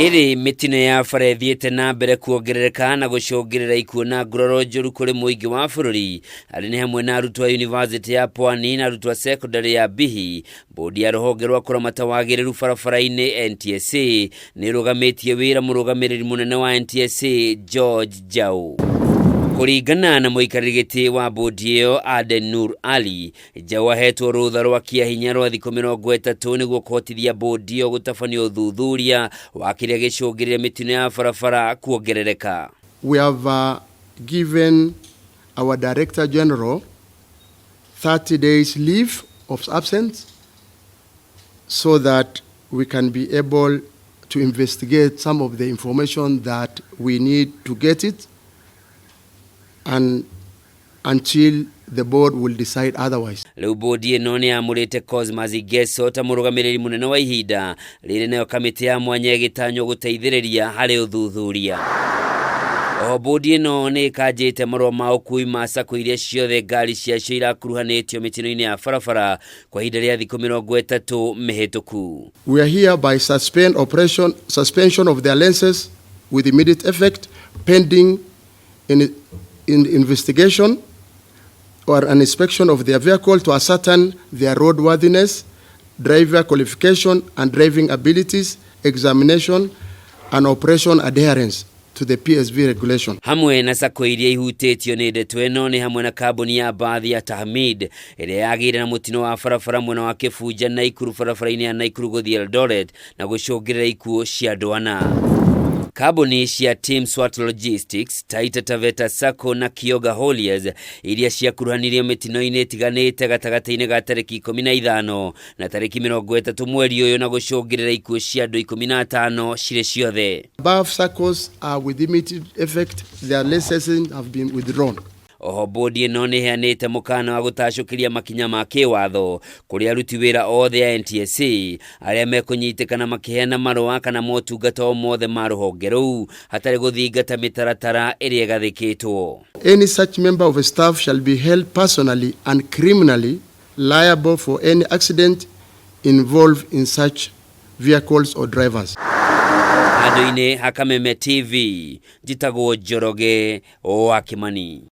Rĩrĩ mĩtino ya bara ĩthiĩte na mbere kuongerereka na gũcũngĩrĩra ikuũ na nguraro njũru kũrĩ mũingĩ wa bũrũri, arĩ nĩ hamwe na arutwo a yunivasĩtĩ ya Pwani na arutwo a sekondarĩ ya Mbihi. Bodi ya rũhonge rwa kũramata wagĩrĩru barabara-inĩ NTSA nĩ ĩrũgamĩtie wĩra mũrũgamĩrĩri mũnene wa NTSA George Njau. Kũringana na mũikarĩri gĩtĩ wa bodi ĩyo Aden Nur Ali, Njau ahetwo rũtha rwa kĩahinya rwa thikũ 30 nĩguo kũhotithia bodi ĩyo gũtabania ũthuthuria wa kĩrĩa gĩcũngĩrĩre mĩtino ya barabara kuongerereka. We have given our Director General 30 days leave of absence so that we can be able to investigate some of the information that we need to get it, and until the board will decide otherwise. Rĩu bodi ĩno nĩ yamũrĩte Cosmas Ngeso ta mũrũgamĩrĩri mũnene wa ihinda rĩrĩ, nayo kamĩtĩ ya mwanya ĩgĩtanywo gũteithĩrĩria harĩ ũthuthuria. Oho bodi ĩno nĩ ĩkanjĩte marũa ma ũkui ma sacco iria ciothe ngari ciacio irakuruhanĩtio mĩtino-inĩ ya barabara kwa ihinda rĩa thikũ 30 mĩhĩtũku. We are hereby suspend operation, suspension of their licenses with immediate effect pending in investigation or an inspection of their vehicle to ascertain their roadworthiness, driver qualification and driving abilities, examination and operation adherence to the PSV regulation. Hamwe na sacco iria ihutĩtio nĩ ndeto ĩno nĩ hamwe na kambuni ya mbathi ya Tahmid ĩrĩa yagĩire na mũtino wa barabara mwena wa Kĩbunja Naikuru, barabara-inĩ ya Naikuru gũthiĩ Eldoret, na gũcũngĩrĩra ikuũ cia andũ ana. Kambuni cia Team Swat Logistics, Taita Taveta Sacco na Kioga Hauliers iria ciakuruhanirio mĩtino-inĩ ĩtiganĩte gatagatĩ-inĩ ga tarĩki 15 na tarĩki 30 mweri ũyũ na gũcũngĩrĩra ikuũ cia andũ 15 cirĩ ciothe. Above SACCOs are with immediate effect, their licenses have been withdrawn. Oho bodi ĩno nĩ ĩheanĩte mũkana wa gũtacũkĩria makinya ma kĩwatho kũrĩ aruti wĩra othe a NTSA arĩa mekũnyitĩkana makĩheana marũa kana motungata o mothe ma rũhonge rũu hatarĩ gũthingata mĩtaratara ĩrĩa ĩgathĩkĩtwo. Any such member of staff shall be held personally and criminally liable for any accident involved in such vehicles or drivers. Handũ-inĩ ha Kameme TV, njĩtagwo Njoroge wa Kĩmani.